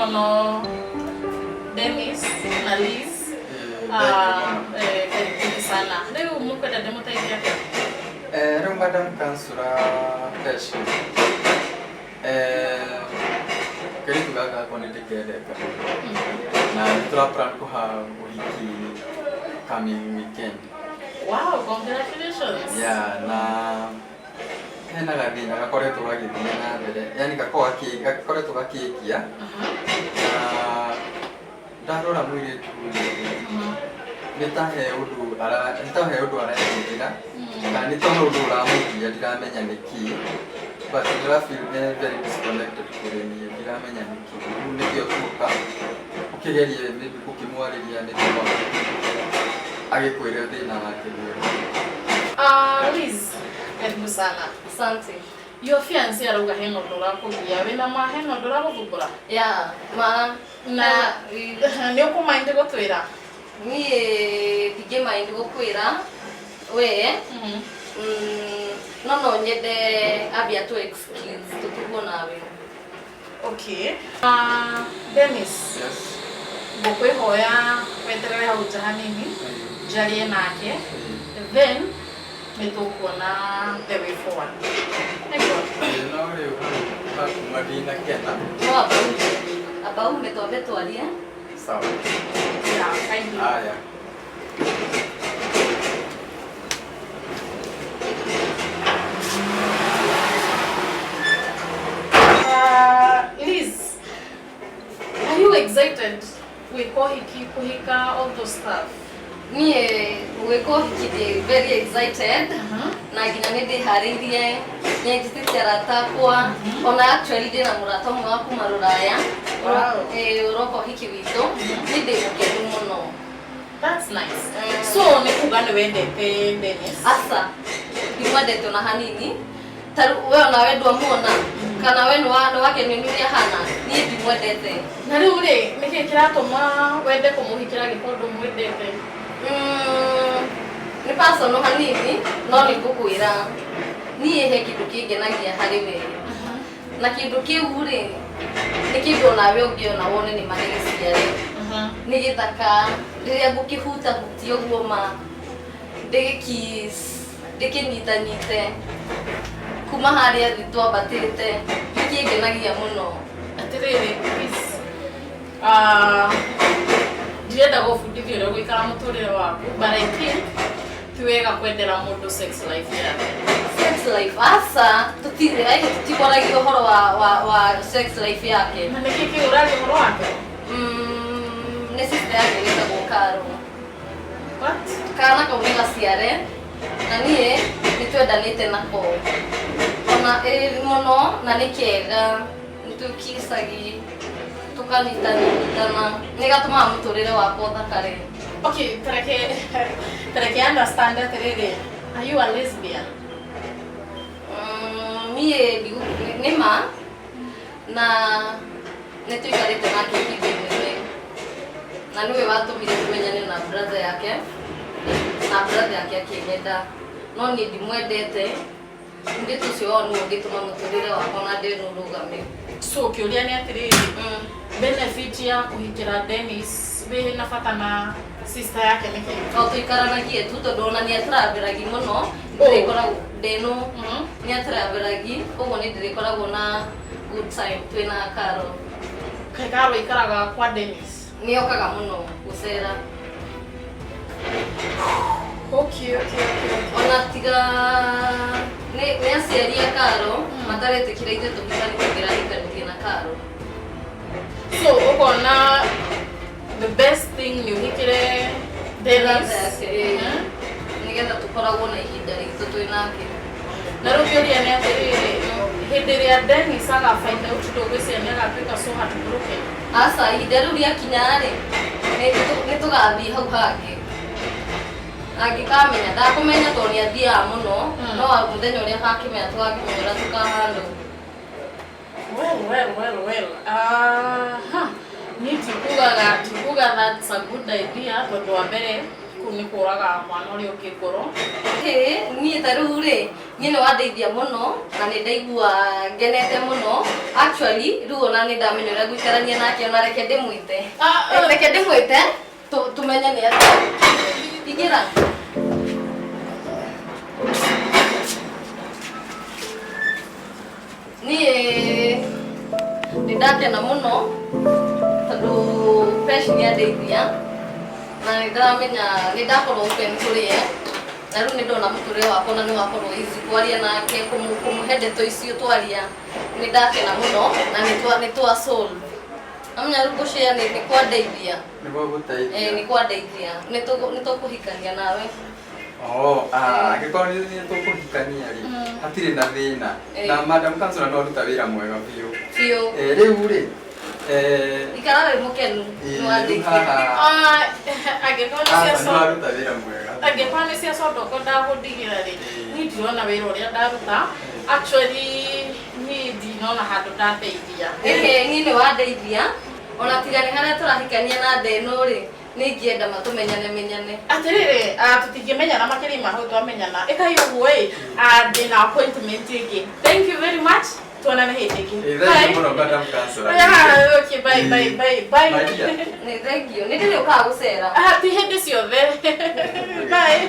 Mũno Dennis na Liz. Ah, karibuni sana. Rĩu mũkwenda ndĩmũteithie atĩa? Rĩu madam councillor Pesh, kairĩtu gaka gakwa nĩ ndĩkendete na nĩ tũra plan kũha ũhiki coming weekend. Wow, congratulations. Yeah, na hena gathĩna gakoretwo gagĩthiĩ na mbere, yani gakoretwo gakĩngia na ndarora mũirĩtu ũyũ nĩ ta he ũndũ ara nĩ ta he ũndũ arehithĩra kana nĩ ta he ũndũ ũramũgia, ndiramenya nĩ kĩĩ, but ndĩra feel very disconnected kũrĩ niĩ, ndiramenya nĩ kĩĩ. Rĩu nĩkĩo tuoka ũkĩgerie maybe gũkĩmwarĩria nĩguo agĩkwĩre thĩna wake nĩ ũrĩkũ. Ah, Liz, karibu sana. Asante. Your fiancé arauga hena ũndũ ũrakũgia, wĩna ma hena ũndũ ũragũthumbũra? Yeah, ma. Na nĩ ũkũmaindi gũtwĩra? Niĩ ndingĩmaindi gũkwĩra we. No nyende ambia tu excuse tũtugwo nawe. Okay. Ah, Dennis. Yes. Ngũkwĩhoya weterere hau nja hanini njarie nake, then nĩ tũkuona the way forward. Nĩguo? No rĩu hau hakuma ndinakena. No amba ume twambe twarie. Sawa. Yeah, kindly. Haya. Liz, are you excited? Gwĩka ũhiki, kũhika, all those stuff. Niĩ gwĩka ũhiki ndĩ very excited na nginya nĩ ndĩharĩirie, nĩ njĩtĩte arata akwa, ona actually ndĩna mũrata ũmwe wa kuma rũraya. Ũroka ũhiki witũ, nĩ ndĩ mũkenu mũno. That's nice. So nĩ kuga nĩ wendete Dennis? Aca, ndimwendete ona hanini. Ta rĩu we onawe ndwamuona kana we nĩ wakenio nĩ ũrĩa ahana, niĩ ndimwendete. Na rĩu rĩ, nĩkĩ kĩratũma wende kũmũhikĩra angĩkorwo ndũmwendete? Nĩ personal hanini, no nĩ ngũkwĩra, niĩ he kĩndũ kĩngenagia harĩ we, na kĩndũ kĩu rĩ, nĩ kĩndũ onawe ũngĩona wone nĩ marĩ gĩciare, nĩ gĩthaka. Rĩrĩa ngũkĩhutahutia ũguo, ma ndĩgĩkiss, ndĩkĩnyitanyite kuma harĩa thĩ twambatĩte, nĩ kĩngenagia mũno. Atĩrĩrĩ, please. Ah, ndirenda gũbundithia ũrĩa ũgũikara mũtũrĩre waku, but I think ti wega kwendera mũndũ sex life yake. Sex life? Aca, tũtirĩ aige, tũtikwaragia ũhoro wa sex life yake. Na nĩkĩ kĩu ũraria ũhoro wake? Nĩ sister yake wĩtagwo Karo. What? Kana kau nĩ gaciare na niĩ nĩ twendanĩte nako ona ĩ mũno, na nĩ kega, nĩ tũkicagi, tũkanyitananyitana, nĩ gatũmaga mũtũrĩre wakwa ũthakare. Okay, tareke understand atĩrĩrĩ, are you a lesbian? Niĩ nĩ ma na nĩ tũikarĩte nake ihinda inene, na nĩwe watũmire tũmenyane na brother yake, na brother yake akĩnyenda, no niĩ ndimwendete. Mũirĩtu ũcio wao nĩwe ũngĩtũma mũtũrĩre wakwa na ndĩno ũrũgame. So kĩũria nĩ atĩrĩrĩ, benefit ya kũhikĩra Dennis wĩ na bata na sister yake nĩ kĩĩ? No tũikaranagie tu, tondũ ona nĩ atũrambĩragi mũno, ndĩrĩkoragwo ndĩno nĩ atũrambĩragi, koguo nĩ ndĩrĩkoragwo na good time twĩna Karo. Kaĩ Karo ikaraga kwa Dennis? Nĩ okaga mũno gũcera. Okay. Ona tiga nĩ aciari a Karo mataretĩkĩra ithuĩ tũhikani, tũngĩrahikanirie na Karo. So ũkona the best thing nĩ ũhikĩre Dennis? Brother yake, ĩĩ. Nĩgetha tũkoragwo na ihinda ritũ twĩ nake. Na rĩu kĩũria nĩ atĩrĩrĩ, hĩndĩ ĩrĩa Dennis aga find out, ndũgwĩciria nĩ agatuĩka so heartbroken? Aca, ihinda rĩu rĩakinya rĩ, nĩ tũgathiĩ hau hangĩ. Angĩkamenya, ndakũmenya tondũ nĩ athiaga mũno. No mũthenya ũrĩa agakĩmenya, tũgakĩmenya ũrĩa tũkahandwo. Well, well, well, well. Aha. Ni tikugaga that's a good idea, tondũ wa mbere Kũu nĩ kũraga mwana ũrĩa ũngĩ ngoro. Ĩĩ, niĩ ta rĩu rĩ, niĩ nĩ wandeithia mũno na nĩ ndaigua ngenete mũno. Actually, rĩu ona nĩ ndamenya ũrĩa ngũikarania nake, ona reke ndĩmwĩte. Reke ndĩmwĩte tũmenye nĩ atĩa. Ingĩra. Niĩ nĩ ndakena mũno tondũ Pesh nĩ andeithia na nĩ ndĩramenya nĩ ndakorwo open kũrĩ ye, na rĩu nĩ ndona mũtũrĩre wakwa na nĩ wakorwo easy kwaria nake, kũmũhe ndeto icio twaria, nĩ ndakena mũno na nĩ twa solve. Namenya rĩu ngũshare nĩ kwandeithia. Nĩ gwagũteithia. Nĩ kwandeithia. Nĩ tũkũhikania nawe. Oh, angĩkorwo nĩ tũkũhikania rĩ, hatirĩ na thĩna. Na Madam Councillor no aruta wĩra mwega biũ. Biũ. Rĩu rĩ, Ikara wĩ mũkenu, ĩĩ, nĩ rĩu wandeithia. haha Angĩkorwo nĩ cia aca nĩ waruta wĩra mwega. Angĩkorwo nĩ cia soda ũkwendaga kũndigĩra rĩ, niĩ ndirona wĩra ũrĩa ndaruta. Actually, niĩ ndinona handũ ndateithia. Ĩhĩ, niĩ nĩ wandeithia. Ona tiga nĩ harĩa tũrahikania na ndeno rĩ, nĩ ingĩenda matũmenyane menyane. Atĩrĩrĩ, tũtingĩmenyana makĩria ma hau twamenyana. Ĩkai ũguo ĩ, ndĩna appointment ĩngĩ. Thank you very much. Tuonane hĩndĩ ĩngĩ. Ĩĩ, thank you mũno Madam Councillor. Yeah, okay, bye, bye, bye, bye. Maria. Nĩ thank you. Nĩ ndĩrĩũkaga gũcera. Ti hĩndĩ ciothe. Bye.